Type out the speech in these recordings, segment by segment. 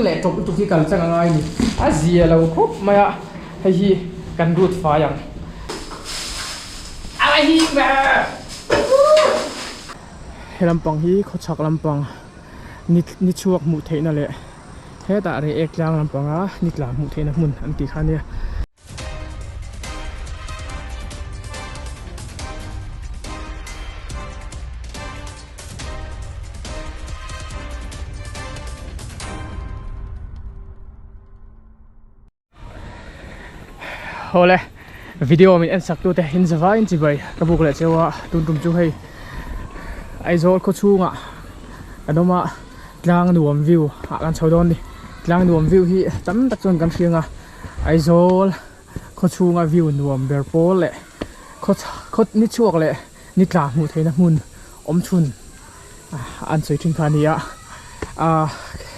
hing leh tawp lutuk hi kal chang a ngai a ni. A zia lo khawp mai a, hei hi kan route fai ang. A va hing ve! He lampang hi khawchhak lampang ni ni chhuak hmuh theihna leh hetah rei ek tlang lampanga ni tla hmuh theihna hmun an tih kha a nia. Hawle video min en sak tu te in zavai in chibai ka buk leh cheu a tun tum chu hei Aizawl khaw chhungah kan awm a tlang nuam view ah kan chho dawn a ni tlang nuam view hi tam tak chuan kan hriang a Aizawl khaw chhunga view nuam ber pawl leh khaw khaw ni chhuak leh ni tla hmuh theihna hmun awm chhun an sawi thin kha a ni a ah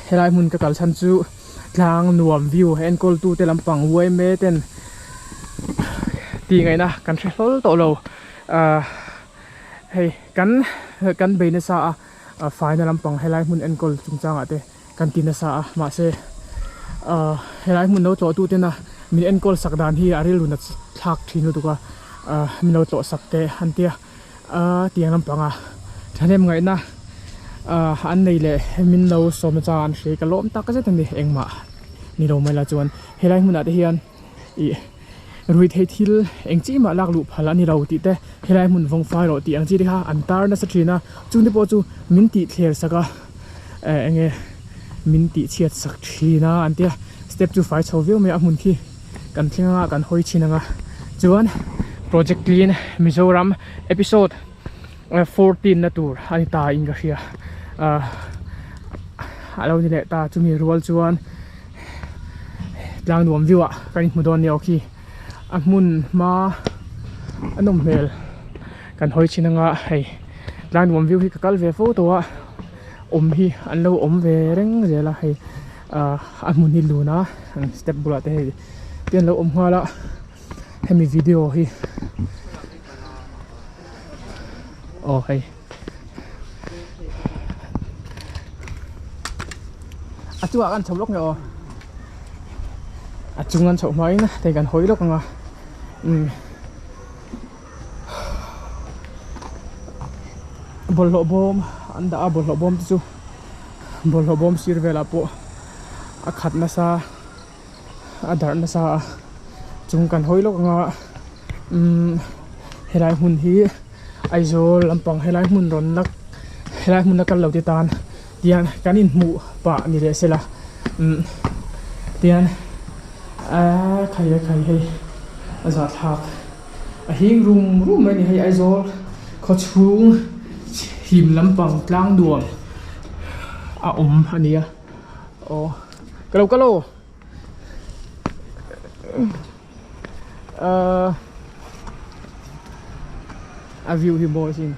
helai hmun ka kal chhan chu tlang nuam view enkawl tu te lampang yma ten tih ngaihna kan hre hlawl tawh lo ah hei kan kan bei nasa a faina lampang helai hmun enkawl chungchangah te. Kan ti nasa a, mahse ahh helai hmun lo tlawh tu tena min enkawl sak dan hi a rilru nat thlak thin lutuk a, ahh min lo tlawh sak teh an tia ahh tiang lampanga thahnem ngaihna ahh an nei leh min lo sawm na chang an hria ka lawm tak zet a ni engmah ni lo mai la chuan helai hmunah te hian ih rui theih thil eng chi mah lak luh phal a ni lo tih te helai hmun vawng fai rawh tih ang chi te kha an tar nasa thin a chung te pawh chu min tih thler sak a eh enge min tih chhiat sak thin a an tia step chu fai chho viau mai a hmun khi kan thleng anga kan hawi thin anga chuan project clean Mizoram episode 14 na tur a ni ta in ka hria ah a lo ni leh ta chumi rual chuan. Tlang nuam view ah kan inhmu dawn nia aw khi a hmun hma a nawm hmel kan hawi thin anga hei tlang nuam view hi ka kal ve fo tawh a awm hi an lo awm ve reng zel a hei ah a hmun hi lun a step bulah te hei te an lo awm nghal a hemi video hi aw hei. A chungah kan chho lawk nge aw a chung an chhoh hmain hei kan hawi lawk ang a umm bawlhhlawh bawm an dah a bawlhhlawh bawm te chu bawlhhlawh bawm sir velah pawh a khat nasa a darh nasa a chung kan hawi lawk ang a umm helai hmun hi. Aizawl lampang helai hmun rawn la helai hmun a kal lo te tan tian kan inhmuh pah ni leh sela umm tian aaa khai a khai hei a zahthlak a hing rum rum mai a ni hei Aizawl khaw chhung hlim lampang tlang nuam a awm a ni a aw ka lo kal aw. Ahh a view hi mawi sin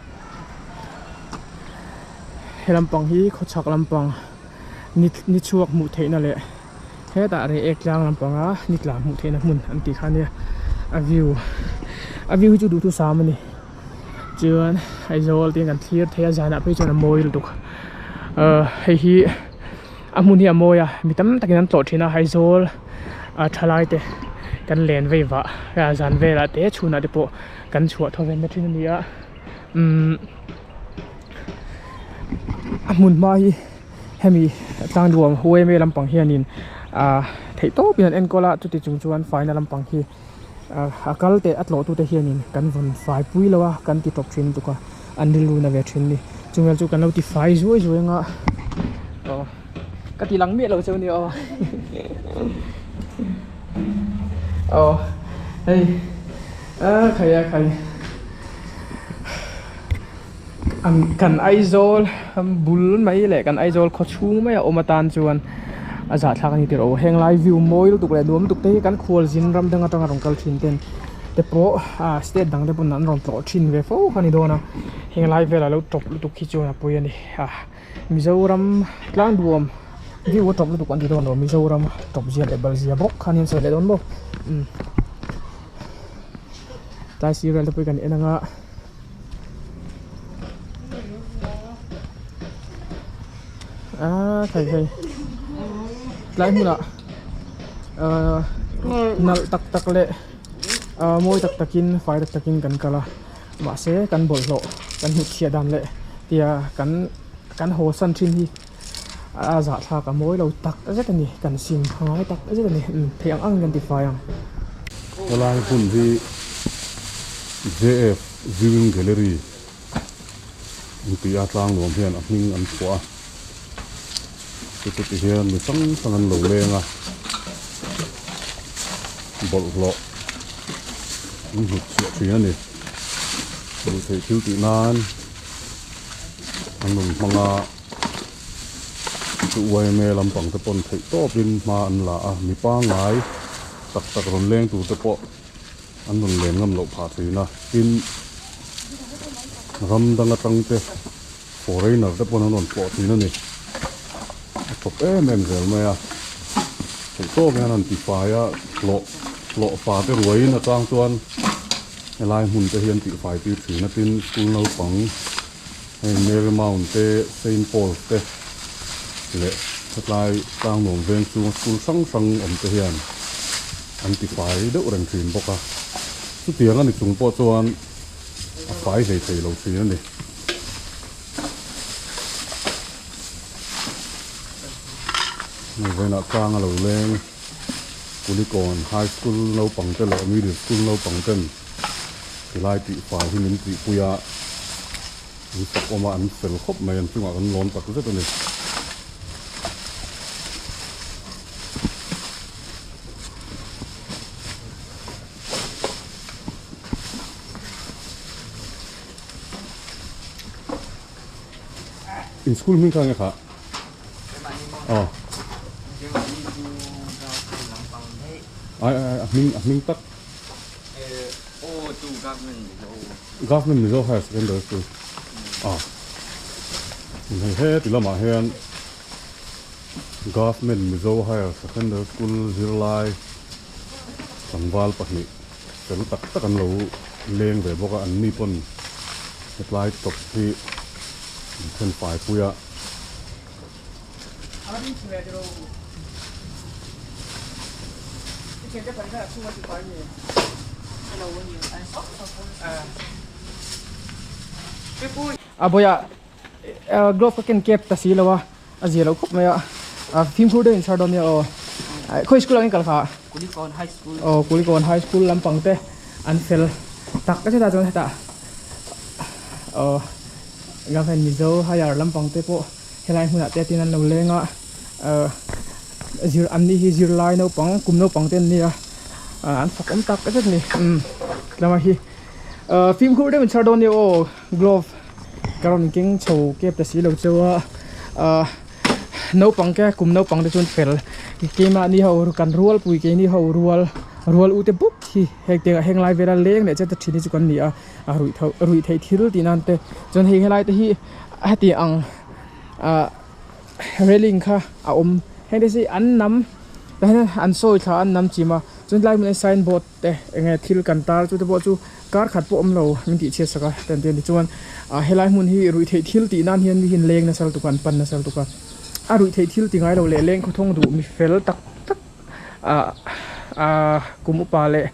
he lampang hi khawchhak lampang ni ni chhuak hmuh theihna leh hetah rei ek tlang lampanga ni tla hmuh theihna hmun an tih kha ania a view a view hi chu duhthusam a ni chuan Aizawl te kan thlir thei a zanah phei chuan a mawi lutuk ahh hei hi. A hmun hi a mawi a mi tam takin an tlawh thin a Aizawl ah thalai te kan len vei vah a zan velah te chhunah te pawh kan chhuah tho ven na thin a ni a umm a hmun hma hi hemi tlang nuam yma lampang hianin ah theih tawpin an enkawl a chuti chung chuan faina lampang hi ah a kal teh a tlawh tute hianin kan vawn fai pui lo a kan ti tawp thin lutuk a an rilru na ve thin a ni chungvel chu kan lo ti fai zuai zuai anga aw ka ti lang miah lo cheu nia aw aw hei a khai a khai an kan Aizawl bul mai leh kan Aizawl khaw chhung mai a awm atan chuan a zahthlak a ni tirh aw heng lai view mawi lutuk leh nuam lutuk te hi kan khual zin ram dang atanga rawn kal thin ten te pawh ah state dang te pawn an rawn tlawh thin ve fo kha a ni dawn a heng lai velah lo tawp lutuk hi chuan a pawi a ni ah Mizoram tlang duam view a tawp lutuk an ti dawn lo Mizoram tawp zia leh bal zia bawk kha nia sawi leh dawn maw umm tlai sir vel te pawh hi kan en anga. Ah thei hei. Tlai hmunah ahh nalh tak tak leh ahh mawi tak takin fai tak takin kan kal a mahse kan bawlhhlawh kan hnutchhiah dan leh tia kan kan haw san thin hi a zahthlak a mawi lo tak zet a ni kan sim a ngai tak zet a ni umm theih ang ang in kan ti fai ang. Helai hmun hi JF Viewing Gallery an tih a tlang nuam hian a hming an phuah a. Chuti ti hian mi hrang hrang an lo leng a, bawlhhlawh an hnut chhiah thin a ni. Duhtheih thil tih nan an rawn hmang a, chu yma lampang te pawn theih tawpin hma an la a, mi pangngai tak tak rawn leng tur te pawh an rawn len ngam loh phah thin a, tin ram dang atang te. Foreigner te pawn an rawn tlawh thin a ni. A chawp em em zel mai a. Theih tawk hian an ti fai a, hlawh hlawh fa te ruaiin atang chuan helai hmun te hi an tih fai tir thin a. Tin, school naupang heng Mary Mount te, Saint Paul's te leh hetlai Tlangnuam veng chhunga school hrang hrang awm te hian an ti fai deuh reng thin bawk a. Chutiang a ni chung pawh chuan a fai hlei thei lo thin a ni. Hei vawiinah tlang a lo leng Kulikawn High School naupang te leh Middle School naupang ten tilai tih fai hi min tihpui a, an fak awm a, an fel khawp mai, an chungah kan lawn tak zet a ni. In school hming kha nge kha? Aw. Ai ai a hming a hming tak. Government Mizo Higher Secondary School. Ah. Hei he ti lamah hian Government Mizo Higher Secondary School zirlai tlangval pahnih fel tak tak an lo leng ve bawk a, an ni pawn hetlai tawp hi an then fai pui a. A bawihah glove ka ken kep ta si lo a. A zia lo khawp mai a, a fimkhur deuh in chhar dawn nia aw. Khawi school angin kal kha? Kulikawn High School. Aw Kulikawn High School lampang te an fel tak a chetah chuan hetah aw Government Mizo Higher lampang te pawh helai hmunah te tin an lo leng a, zir an ni hi zirlai naupang kum naupang te an ni a, an fak awm tak zet a ni umm tlama hi fimkhur deuh in chhar dawn nia aw glove. Ka rawn keng chho kep ta si lo cheu a ahh naupang te kum naupang te chuan fel keimahni ho kan rual pui keini ho rual rual u te bawk hi heng te heng lai vela leng leh chet ta thin hi chu kan ni a a ruih tho ruih theih thil tih nan te chuan hei helai te hi heti ang ahh railing kha a awm heng te hi an nam tah hian an sawi thla an nam chim a chuan tlai hmunah hian sign board te enge thil kan tar chu te pawh chu kar khat pawh awm lo min tih chhiat sak a ten te tichuan ah helai hmun hi ruih theih thil tih nan hian mi hian leng nasa lutuk a an pan nasa lutuk a a ruih theih thil ti ngai lo leh leng khawthawng duh mi fel tak tak ah ah kum upa leh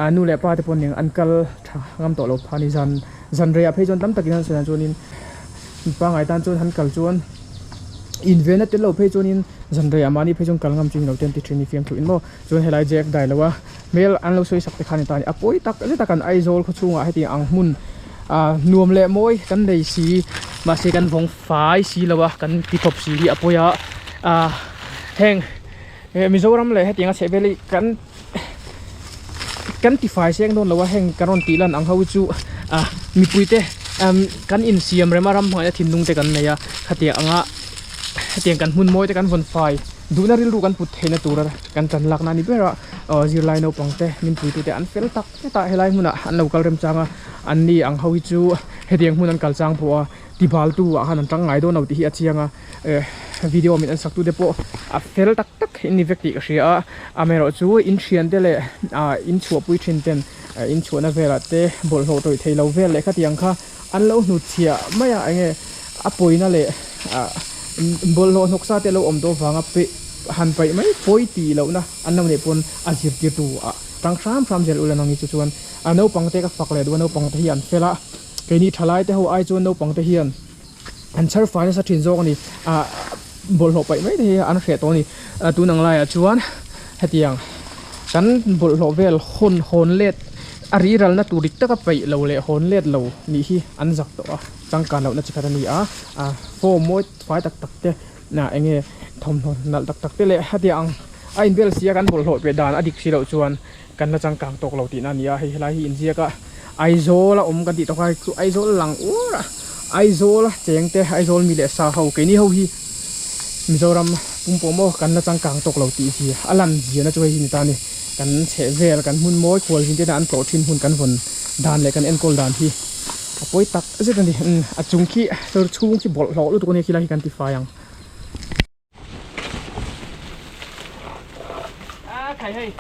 ah nu leh pa te pawh nen an kal tha ngam tawh lo phah a ni zan zan reiah phei chuan tam takin an sawi dan chuanin mi pangngai tan chuan han kal chuan invenna tel lo phei chuanin zan reiah mahni phei chuan kal ngam chu ni lo te an ti thin a ni fiamthu in maw. Chuan helai Jack dai lo a hmel an lo sawi sak te kha ni ta a ni. A pawi tak zet a kan Aizawl khaw chhungah hetiang ang hmun ah nuam leh mawi kan nei si mahse kan vawng fai si lo a kan ti tawp si hi a pawi a ah heng Mizoram leh hetiang a chheh vel hi kan kan ti fai seng dawn lo a heng kan rawn tih lan ang ho hi chu ah mipui te kan insiam rem a ram hmangaihna thinlung te kan nei a khatiang anga hetiang kan hmun mawi te kan vawn fai. Duhna rilru kan put theihna tura kan tan lakna a ni ber a, aw zirlai naupang te min puitute an fel tak zet a, helai hmunah an lo kal remchang a, an ni ang ho hi chu hetiang hmun an kal chang pawh a tibaltu ah khan an tang ngai dawn lo tih hi a chiang a, eh video min en sak tute pawh a fel tak tak in ni vek tih ka hria a, amaherawh chu in thian te leh ah in chhuahpui thin ten in chhuahna velah te bawlhhlawh tawih thei lo vel leh khatiang kha an lo hnutchhiah mai a enge a pawina leh ah bawlhhlawh hnawksa te lo awm tawh vanga pe han paih mai pawi tih lohna an lo neih pawn a zirtirtu ah tang hram hram zel ula nang hi chu chuan a naupang te ka fak leh duh a naupang te hi an fel a keini thalai te ho ai chuan naupang te hian an chhar fai nasa thin zawk a ni ah bawlhhlawh paih mai te hi an hreh tawh a ni tun ang laiah chuan hetiang kan bawlhhlawh vel hawn hawn let a ri ralna tur dik taka paih lo leh hawn let lo nih hi an zak tawh a changkan lohna chi khat a ni a ah form mawi fai tak tak te ah eng nge thawmhnaw nalh tak tak te leh hetiang ang a inbel si a kan bawlhhlawh peh dan a dik si loh chuan kan la changkang tawk lo tihna a ni a hei helai hi inziak a Aizawl a awm kan tih tawk a chu Aizawl lang uar a Aizawl a cheng te Aizawl mi leh sa ho keini ho hi Mizoram pum pawh maw kan la changkang tawk lo tih hi a lan ziahna chu hei hi ni ta a ni kan chheh vel kan hmun mawi khual zin te hian an tlawh thin hmun kan vawn dan leh kan enkawl dan hi a pawi tak zet a ni a chung khi chhung khi bawlhhlawh lutuk a nia khilai hi kan tifai ang. A khai hei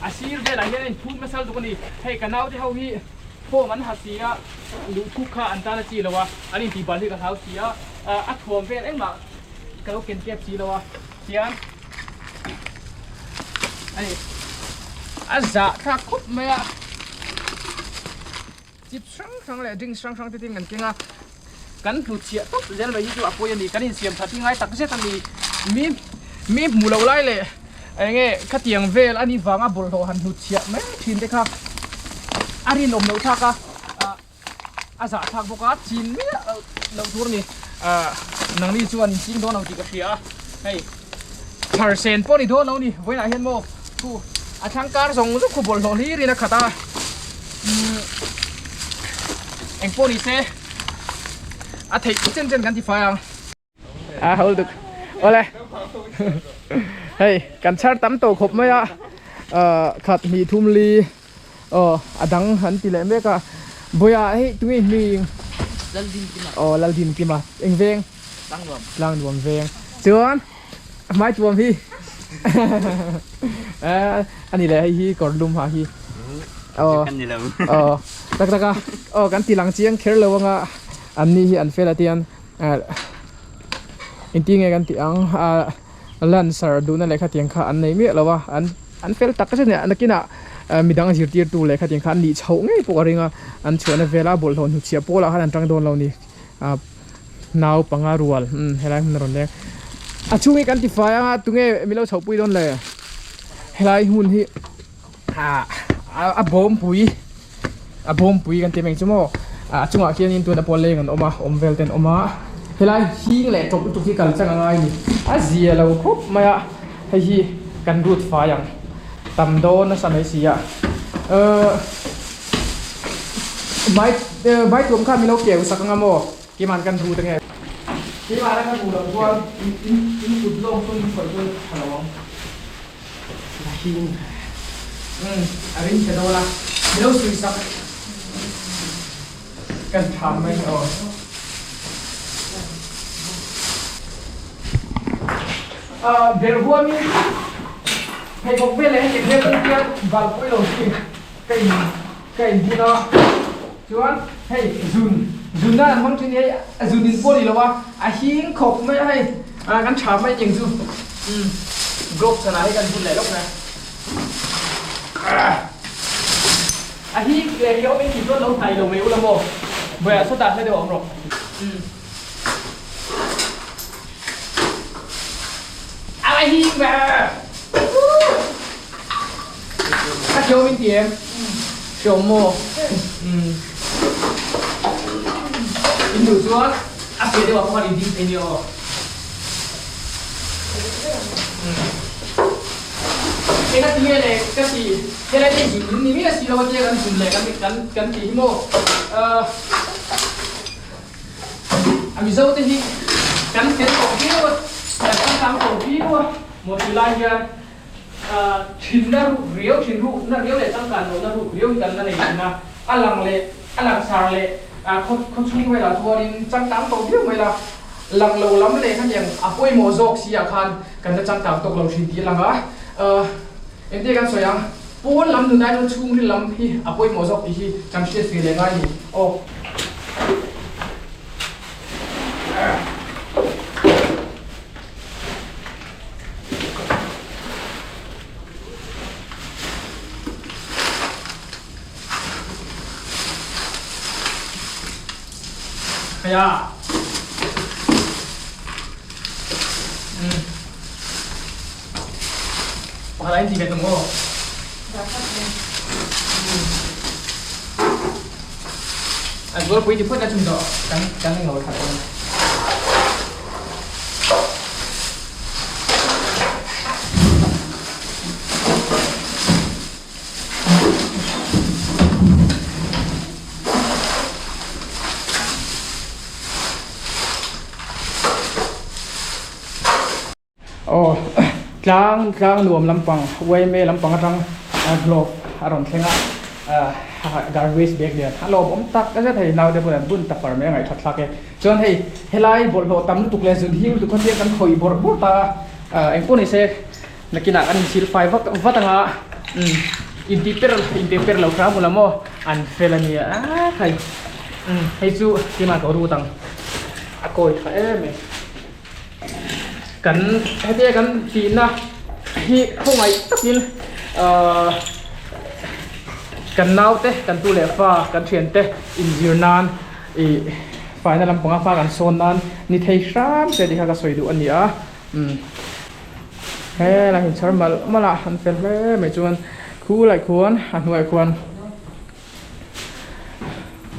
a sir velah hian a inphum nasa lutuk a ni hei ka naute ho hi form an ha si a luhthuk kha an tan a chi lo a an intih bal hi ka hlau si a a thuam vel engmah ka lo ken kep si lo a tian a ni a zah thlak khawp mai a Chips hrang hrang leh drinks hrang hrang te tin kan keng a, kan hlut chhiah tawp zel mai hi chu a pawi a ni, kan insiam that hi ngai tak zet a ni, mi mi hmuh loh lai leh eng nge khatiang vel a nih vanga bawlhhlawh han hlut chhiah mai thin te kha a rinawm loh thlak a, a zah thlak bawk a, chin miah loh tur a ni, ah nangni chuan in ching dawn lo tih ka hria a, hei thar sen pawh a ni dawn lo a ni, vawiinah hian maw khu a thlang kar zawng zawng khu bawlhhlawh hlir in a khat a. Eng pawh ni se a theih chen chen kan ti fai ang a ho lutuk awle hei kan chhar tam tawh khawp mai a khat hnih thum li aw a dang an ti leh mek a Bawia hei tunge hming aw Laldin Kima eng veng Tlangnuam veng chuan hmai tuam hi ani leh hei hi kawr lum ha hi aw aw tak tak a aw kan ti lang chiang kher lo anga an ni hi an fel a tian engtin nge kan tih ang a lancer duhna lehkha tiang kha an nei miah lo a an an fel tak zet a ni nakinah midang zirtirtu lehkha tiang kha an nih chhoh ngei pawh a ring a an chhuahna vela bawlhhlawh hnuchhiah pawlah khan an tang dawn lo a ni. Nau panga rual umm helai hmun a rawn leng a chhung hi kan ti fai anga tunge mi lo chhoh pui dawn le helai hmun hi ah a bawm pui a bawm pui kan ti mai chu maw a chungah khianin tuna pawh leng an awm a awm vel te an awm a helai hing leh tawp lutuk hi kal chang a ngai a ni a zia lo khawp mai a hei hi kan rut fai ang tam dawn nasa mai si a ehh. Mai mai tuam kha min lo keu sak anga maw keimah kan ru ta nge. Keimah la ka ru loh chuan in in in kut zawng chu in khawih chuan tha lo ang. La hing umm a ring che dawn a min lo suih sak kan tham mai aw. Ah ber huamin pheikhawk vel leh heti vel ang hian bal pawh i lo chi. Ka in ka in bun a chuan hei zun zun nan an hmang thin hei a zun in pawh ni lo a a hing khawp mai a hei ah kan tha mai aniang chu umm glove chhanah hi kan bun leh lawk mai a hing leh hi awm in tih chuan lo hnai lo mai ula maw vawiah sawtah hla deuh a awm rawh umm a hing ber. A hriawm in ti em? Hriawm maw? Umm. In duh chuan a piah deuh ah pawh khan in ding thei nia aw. Umm. Eng a ti nge le ka ti helai te zun in ni miah si lo a tia kan zun leh kan kan kan tih hi maw? Ahh. A Mizo te hi kan fel tawh viau a, kan changkang tawh viau a maw ti lai hian Thin na ruk riau, thin ruk na riau leh changkan loh na ruk riau hi kan la nei thin a, a lang leh a langsar leh khaw chhung velah chuanin changkang tawh viau mai la, lang lo lam leh khatiang a pawimawh zawk si ah khan kan la changkang tawk lo thin tih a lang a, engtin kan sawi ang, pawn lam nun ai chuan chhungril lam hi a pawimawh zawk tih hi kan hriat ve leh ngai a ni aw. Khaia. Pakhat in ti ve tum aw. A zualpui ti phawt na chum tawh. Kan kan ngau that dawn. Aw tlang tlang nuam lampang yma lampang atang glove a rawn thleng a garbage bag lian a lawmawm tak zet hei naute pawh hian bun ta far mai a ngaihthat thlak e chuan hei helai bawlhhlawh tam lutuk leh zun hing lutuk kha chian kan khawih bawrh bawrh ta a engpawh ni se. Nakinah kan insil fai vak vat anga umm inti per inti per lo hram ula maw an fel a nia a khai umm hei chu keimah ka rut ang a kawi tha em em kan hetia kan tihna hi khawngaih takin ahh kan naute kan tu leh fa kan thiante inzir nan ih faina lampanga hma kan sawn nan ni thei hram se tih kha ka sawi duh a ni a umm. Helai hi chhar malh malh a an fel hle mai chuan khulai khuan a hnuaiah khuan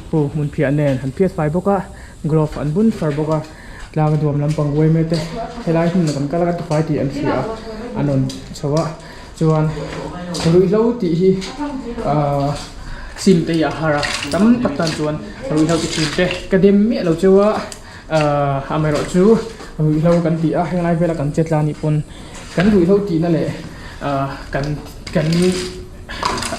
khu hmun phiah nen an phiat fai bawk a glove an bun far bawk a tlang duam lampang uai mai te helai hmun ah kan kal a kan tifai tih an hria a an rawn chho a chuan ruihhlo tih hi ahh sim te hi a har a tam tak tan chuan ruihhlo ti thin te ka dem miah lo chu a. Ahh amaherawhchu ruihhlo kan tih a henglai vela kan che tla anih pawn kan ruihhlo tihna leh ahh kan kan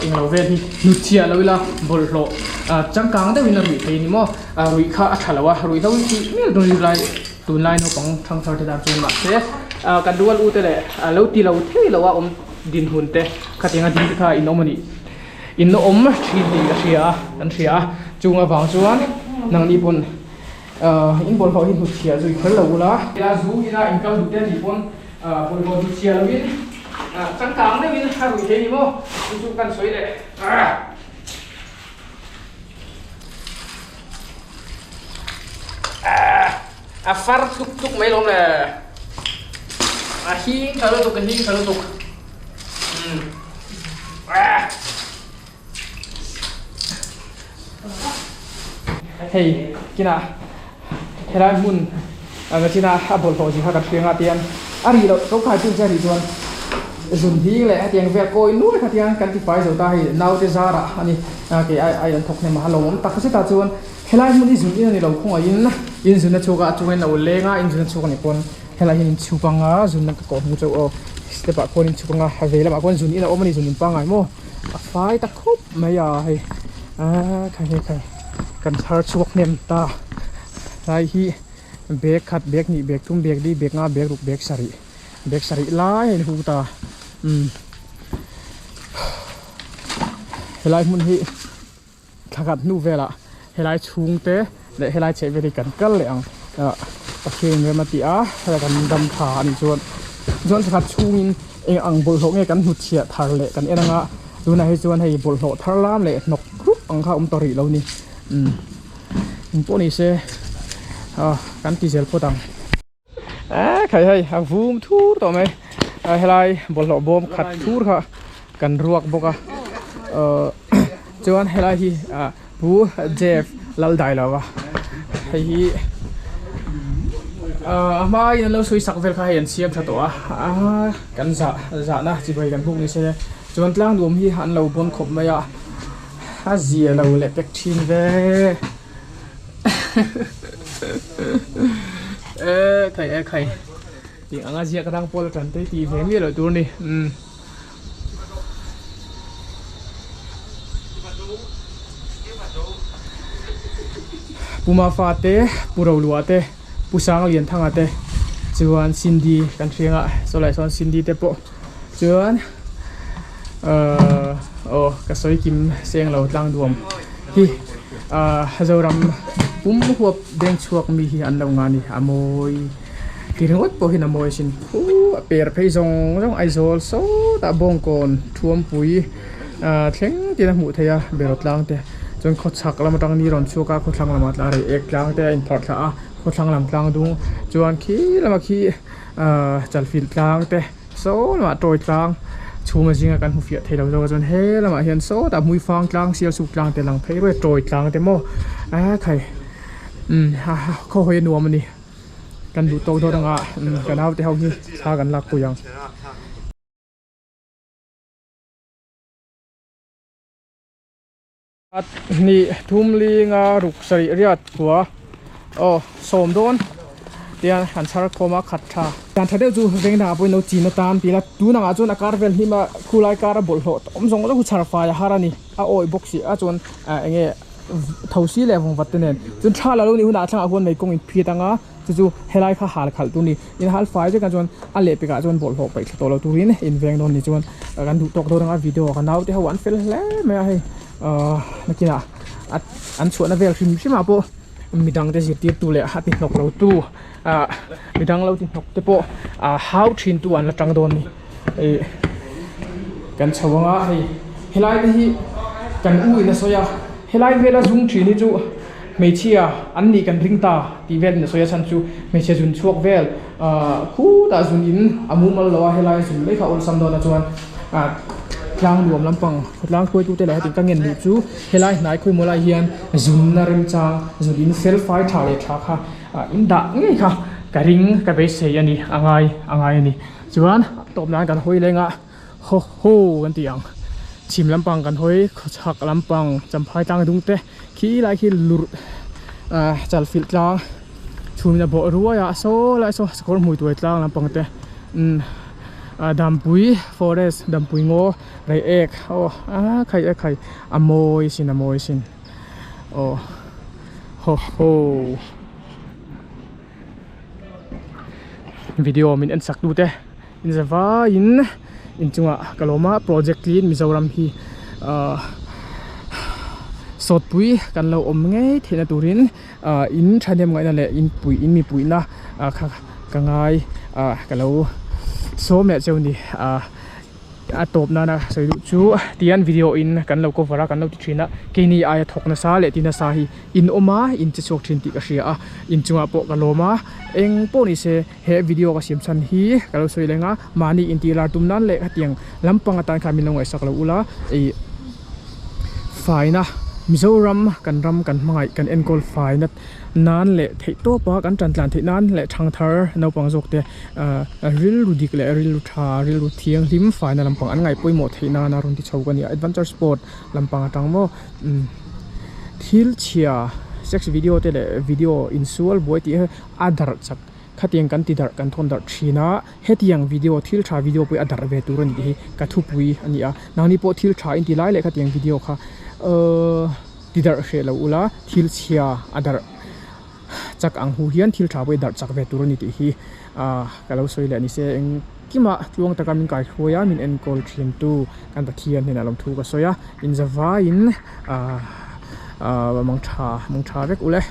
englo vel hi hnutchhiah lo ila bawlhhlawh ah changkang deuhin a ruih thei a ni maw ah ruih kha a tha lo a ruihhlo tih mial dawn lai tunlai naupang thangthar te tan chuan mahse ah kan rual u te leh ah lo ti lo thei lo a awm dinhmun te khatianga ding te kha in awm a nih in awm thin tih ka hria a kan hria a chung avang chuan nangni pawn. In bawlhhlawh hi hnutchhiah zui kher lo ula. Ila zu ina in kal duh te anih pawn bawlhhlawh hnutchhiah loin changkang deuhin a ruih thei a ni maw? Chu chu kan sawi leh. A far tluk tluk mai lawm le. A hing tha lutuk, a hing tha lutuk. Hei kinah helai hmun anga chinah a bawlhhlawh zia kha kan hria nga tiang a rih loh to khai tun che a nih chuan zun hing leh hetiang vel kawi nuai kha tiang kan ti fai zo ta hei naute zarah a ni kei ai ai an thawk hnem a lawmawm tak zet a chuan helai hmun hi zun in a ni lo khawngaih in in zun a chhuak a a chungin a lo leng a in zun a chhuak a nih pawn helai hian in chhuk anga zun ka kawh hmu chauh aw step ah khuan in chhuk anga a vei lamah khuan zun in a awm a ni zun in pangngai maw. A fai ta khawp mai a hei aaa khai hei khai kan thar chhuak hnem ta tlai hi bag khat bag hnih bag thum bag li bag nga bag ruk bag sarih bag sarih lai a inhu ta umm helai hmun hi. Thla khat hnu velah helai chhung te leh helai chheh vel hi kan kal leh ang ah Pathian rem a ti a helai kan dam tha a nih chuan chuan thla khat chhungin eng ang bawlhhlawh nge kan hnutchhiah thar leh kan en anga tunah hi chuan hei bawlhhlawh thar lam leh hnawk rup ang kha a awm ta rih lo ni umm engpawh ni se ah kan ti zel phawt ang. Eee khai hei a vum thur tawh mai a helai bawlhhlawh bawm khat thur kha kan ruak bawk a ahh chuan helai hi ah pu Jeff Laldailova hei hi ahh a hmain an lo sawi sak vel kha hei an siam tha tawh a aaa kan zah zahna chibai kan buk ni se chuan tlang nuam hi an lo bawn khawp mai a a zia lo leh pek thin ve. E khai e khai tih anga ziak atang pawl a tan te tih ve miah loh tur a ni umm. Pu Mafa te Pu Roluah te Pu Sanglianthanga te chuan Cindy kan hriang a saw lai sawn Cindy te pawh chuan ahh aw ka sawi kim seng lo tlang duam hi. Ahh Zoram pum huap beng chhuak mi hi an lo nga a ni a mawi ti ringawt pawh hian a mawi asin khu a per phei zawng zawng Aizawl sawtah Bawngkawn Thuampui ahh thleng tin a hmuh theih a beraw tlang te Chuan khawchhak lam atang ni rawn chhuak a khawthlang lamah tla rei ek tlang te a inpharh thla a khawthlang lam tlang dung chuan khi lamah khi ahh chalfilh tlang te saw lamah tawi tlang chhum a zinga kan hmu fiah thei lo zawk a chuan he lamah hian sawtah hmuifang tlang sialsuk tlang te lang phei ruai tawi tlang te maw a khai umm khaw hawi a nuam a ni kan duh tawk dawn anga ka naute ho hi thla kan lak pui ang. Hnih thum linga ruk sarih riat khua aw sawm dawn tian an chhar khawm a khat tha dan tha deuh chu veng dangah pawhin lo chin atan tih ila tun angah chuan a kar vel hnim a khulai kar a bawlhhlawh awm zawng zawng chu chhar fai a har a ni a awi bawk si a chuan ah eng nge thosi leh vawngvat te nen chuan tha la lo nih hunah a thlangah huan mei kawng in phit anga chu chu helai kha hal khalh tur a ni in hal fai vek a chuan a lehpekah chuan bawlhhlawh paih thla tawh lo turin in veng dawn ni chuan kan duh tawk dawn anga video ka naute ho an fel hle mai a hei ahh nakinah an chhuahna vel hrim hrim ah pawh midang te zirtir tu leh a ti hnawk lo tu ah midang lo ti hnawk te pawh ah hau thin tu an la tang dawn a ni ih kan chho anga hei helai te hi kan u in a sawi a helai vela zum thin hi chu. Hmeichhia an nih kan ring ta tih vel in a sawi a chhan chu hmeichhia zun chhuak vel ahh khutah zun in a mumal lo a helai zun mai kha awlsam dawn a chuan ah tlang nuam lampang khawtlang hruaitu te leh heti ka ngen duh chu helai hnai khawimaw lai hian zunna remchang zun in fel fai tha leh tha kha ah in dah ngei kha ka ring ka beisei a ni a ngai a ngai a ni chuan tawp nan kan hawi leng a. Haw haw kan tih ang chhim lampang kan hawi khawchhak lampang champhai tlang dung te khi lai khi lurh ah chalfilh tlang chhumna bawh ruai ah saw lai saw sakawr hmui tuai tlang lampang te umm ah dampui forest dampui ngaw rei ek aw a khai a khai a mawi sin a mawi sin aw haw haw. Video min en sak tu te. Inzavaiin inchungah ka lawm a project clean Mizoram hi ahh sawtpui kan lo awm ngei theihna turin ahh in thahnem ngaihna leh in puih in mipuihna ah kha ka ngai ah ka lo sawm leh cheu ni ah. A tawp nana sawi duh chu tihian video in kan lo cover a kan lo ti thin a keini aia thawk nasa leh ti nasa hi in awm a in che chhuak thin tih ka hria a inchungah pawh ka lawm a eng pawh ni se he video ka siam chhan hi ka lo sawi leng a mahni intih lar tum nan leh hetiang lampang atan khan min lo ngaihsak lo ula ih faina Mizoram kan ram kan hmangaih kan enkawl faina nan leh theih tawp a kan tan tlan theih nan leh thangthar naupang zawk te ah rilru dik leh rilru tha rilru thianghlim faina lampang an ngaih pawimawh theih nana rawn ti chho ka ni a adventure sport lampang atang maw umm thil chhia sex video te leh video insual buai tih hi a darh chak khatiang kan ti darh kan thawn darh thin a hetiang video thil tha video pawh hi a darh ve tur a ni tih hi ka thupui a ni a nangni pawh thil tha in ti lai leh khatiang video kha ahh. Ti darh hreh lo ula, thil chhia a darh chak ang hu hian thil tha pawh i darh chak ve tur a ni tih hi ka lo sawi leh a ni se. Engkimah tluang taka min kaihruai a, min enkawl thin tu kan Pathian hnenah lawmthu ka sawi a, inzavaiin mang tha mang tha vek ule.